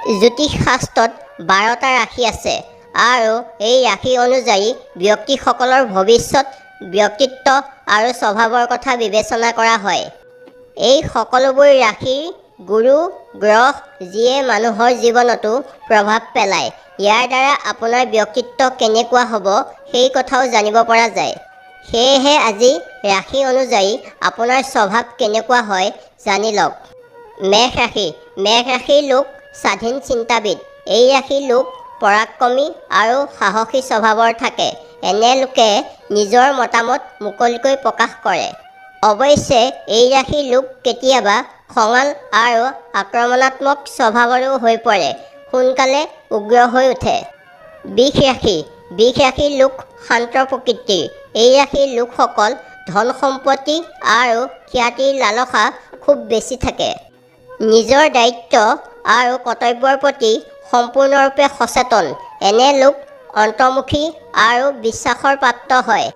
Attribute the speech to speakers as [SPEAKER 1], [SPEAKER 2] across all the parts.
[SPEAKER 1] জ্যোতিষ শাস্ত্ৰত 12টা ৰাশি আছে আৰু এই ৰাশি অনুযায়ী ব্যক্তিসকলৰ ভৱিষ্যত, ব্যক্তিত্ব আৰু স্বভাৱৰ কথা বিবেচনা কৰা হয়। এই সকলোবোৰ ৰাশিৰ গুৰু গ্ৰহ, যিয়ে মানুহৰ জীৱনতো প্ৰভাৱ পেলায়। ইয়াৰ দ্বাৰা আপোনাৰ ব্যক্তিত্ব কেনেকুৱা হ'ব, সেই কথাও জানিব পৰা যায়। সেয়েহে আজি ৰাশি অনুযায়ী আপোনাৰ স্বভাৱ কেনেকুৱা হয়, জানি লওক। মেষ ৰাশি। মেষ ৰাশিৰ লোক স্বাধীন চিন্তাবিদ। এই ৰাশিৰ লোক পৰাক্ৰমী আৰু সাহসী স্বভাৱৰ থাকে। এনে লোকে নিজৰ মতামত মুকলিকৈ প্ৰকাশ কৰে। অৱশ্যে এই ৰাশিৰ লোক কেতিয়াবা খঙাল আৰু আক্ৰমণাত্মক স্বভাৱৰো হৈ পৰে, সোনকালে উগ্ৰ হৈ উঠে। বৃষ ৰাশি। বৃষ ৰাশিৰ লোক শান্ত প্ৰকৃতিৰ। এই ৰাশিৰ লোকসকল ধন সম্পত্তি আৰু খ্যাতিৰ লালসা খুব বেছি থাকে। নিজৰ দায়িত্ব আৰু কৰ্তব্যৰ প্ৰতি সম্পূৰ্ণৰূপে সচেতন। এনে লোক অন্তৰ্মুখী আৰু বিশ্বাসৰ পাত্ৰ হয়।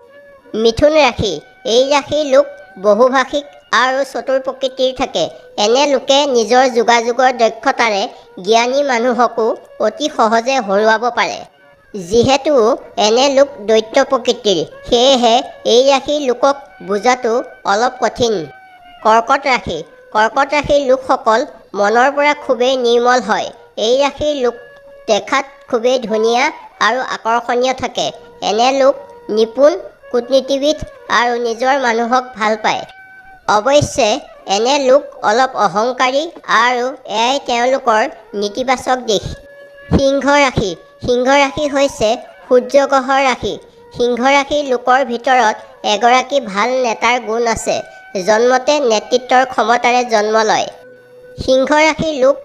[SPEAKER 1] মিথুন ৰাশি। এই ৰাশিৰ লোক বহুভাষিক আৰু চতুৰ প্ৰকৃতিৰ থাকে। এনে লোকে নিজৰ যোগাযোগৰ দক্ষতাৰে জ্ঞানী মানুহকো অতি সহজে হৰুৱাব পাৰে। যিহেতু এনে লোক দৈত্য প্ৰকৃতিৰ, সেয়েহে এই ৰাশিৰ লোকক বুজাটো অলপ কঠিন। কৰ্কট ৰাশি। কৰ্কট ৰাশিৰ লোকসকল মনৰ পৰা খুবেই নিৰ্মল হয়। এই ৰাশিৰ লোক দেখাত খুবেই ধুনীয়া আৰু আকৰ্ষণীয় থাকে। এনে লোক নিপুণ কূটনীতিবিদ আৰু নিজৰ মানুহক ভাল পায়। অৱশ্যে এনে লোক অলপ অহংকাৰী আৰু এয়াই তেওঁলোকৰ নেতিবাচক দিশ। সিংহ ৰাশি। সিংহ ৰাশি হৈছে সূৰ্য গ্ৰহৰ ৰাশি। সিংহ ৰাশিৰ লোকৰ ভিতৰত এগৰাকী ভাল নেতাৰ গুণ আছে। জন্মতে নেতৃত্বৰ ক্ষমতাৰে জন্ম লয়। সিংহ ৰাশিৰ লোক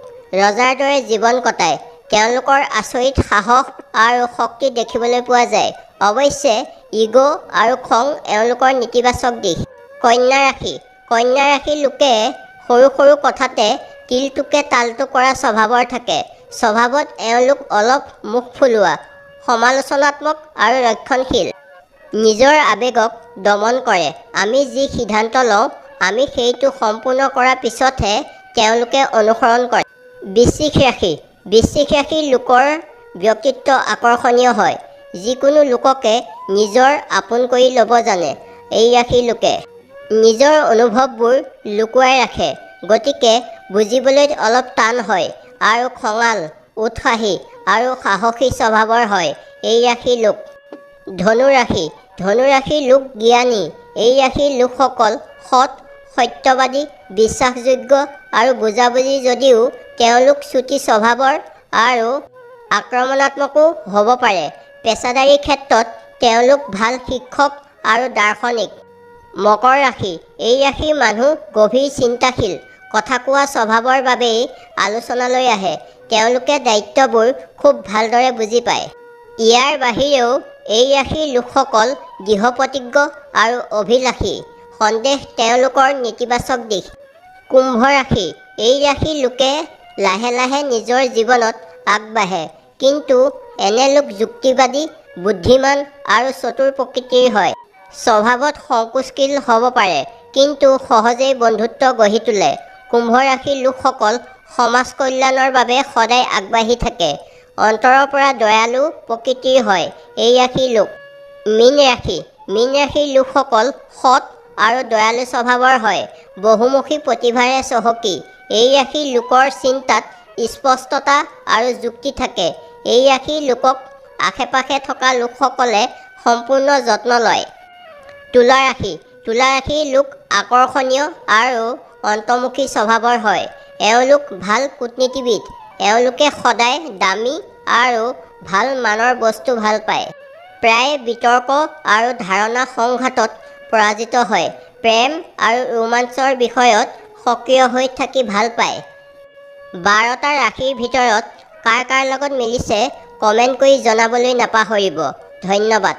[SPEAKER 1] ৰজাৰ দৰে জীৱন কটায়। তেওঁলোকৰ আচৰিত সাহস আৰু শক্তি দেখিবলৈ পোৱা যায়। অৱশ্যে ইগ' আৰু খং এওঁলোকৰ নেতিবাচক দিশ। কন্যা ৰাশি। কন্যা ৰাশিৰ লোকে সৰু সৰু কথাতে তিলটোকে তালটো কৰা স্বভাৱৰ থাকে। স্বভাৱত এওঁলোক অলপ মুখ ফুলোৱা, সমালোচনাত্মক আৰু ৰক্ষণশীল। নিজৰ আৱেগক দমন কৰে। আমি যি সিদ্ধান্ত লওঁ, আমি সেইটো সম্পূৰ্ণ কৰাৰ পিছতহে তেওঁলোকে অনুসৰণ কৰে। বৃশ্চিক ৰাশি। বৃশ্চিক ৰাশিৰ লোকৰ ব্যক্তিত্ব আকৰ্ষণীয় হয়। যিকোনো লোককে নিজৰ আপোন কৰি ল'ব জানে। এই ৰাশিৰ লোকে নিজৰ অনুভৱবোৰ লুকুৱাই ৰাখে, গতিকে বুজিবলৈ অলপ টান হয় আৰু খঙাল, উৎসাহী আৰু সাহসী স্বভাৱৰ হয় এই ৰাশিৰ লোক। ধনু ৰাশি। ধনু ৰাশিৰ লোক জ্ঞানী। এই ৰাশিৰ লোকসকল সৎ, সত্যবাদী, বিশ্বাসযোগ্য আৰু বুজাবুজি যদিও তেওঁলোক চুটি স্বভাৱৰ আৰু আক্ৰমণাত্মকো হ'ব পাৰে। পেছাদাৰী ক্ষেত্ৰত তেওঁলোক ভাল শিক্ষক আৰু দাৰ্শনিক। মকৰ ৰাশি। এই ৰাশিৰ মানুহ গভীৰ চিন্তাশীল, কথা কোৱা স্বভাৱৰ বাবেই আলোচনালৈ আহে। তেওঁলোকে দায়িত্ববোৰ খুব ভালদৰে বুজি পায়। ইয়াৰ বাহিৰেও এই ৰাশিৰ লোকসকল দৃঢ়প্ৰতিজ্ঞ আৰু অভিলাষী। সন্দেহ তেওঁলোকৰ নেতিবাচক দিশ। কুম্ভ ৰাশি। এই ৰাশিৰ লোকে লাহে লাহে নিজৰ জীৱনত আগবাঢ়ে, কিন্তু এনে লোক যুক্তিবাদী, বুদ্ধিমান আৰু চতুৰ প্ৰকৃতিৰ হয়। স্বভাৱত সংকোচশীল হ'ব পাৰে, কিন্তু সহজেই বন্ধুত্ব গঢ়ি তোলে। কুম্ভ ৰাশিৰ লোকসকল সমাজ কল্যাণৰ বাবে সদায় আগবাঢ়ি থাকে। অন্তৰৰ পৰা দয়ালু প্ৰকৃতিৰ হয় এই ৰাশিৰ লোক। মীন ৰাশি। মীন ৰাশিৰ লোকসকল সৎ আৰু দয়ালু স্বভাৱৰ হয়। বহুমুখী প্ৰতিভাৰে চহকী। এই ৰাশিৰ লোকৰ চিন্তাত স্পষ্টতা আৰু যুক্তি থাকে। এই ৰাশিৰ লোকক আশে পাশে থকা লোকসকলে সম্পূৰ্ণ যত্ন লয়। তুলা ৰাশি। তুলা ৰাশিৰ লোক আকৰ্ষণীয় আৰু অন্তৰ্মুখী স্বভাৱৰ হয়। এওঁলোক ভাল কূটনীতিবিদ। এওঁলোকে সদায় দামী আৰু ভাল মানৰ বস্তু ভাল পায়। প্ৰায়ে বিতৰ্ক আৰু ধাৰণা সংঘাতত পৰাজিত হয়। প্ৰেম আৰু ৰোমাঞ্চৰ বিষয়ত সক্ৰিয় হৈ থাকি ভাল পায়। 12টা ৰাশিৰ ভিতৰত কাৰ কাৰ লগত মিলিছে, কমেণ্ট কৰি জনাবলৈ নাপাহৰিব। ধন্যবাদ।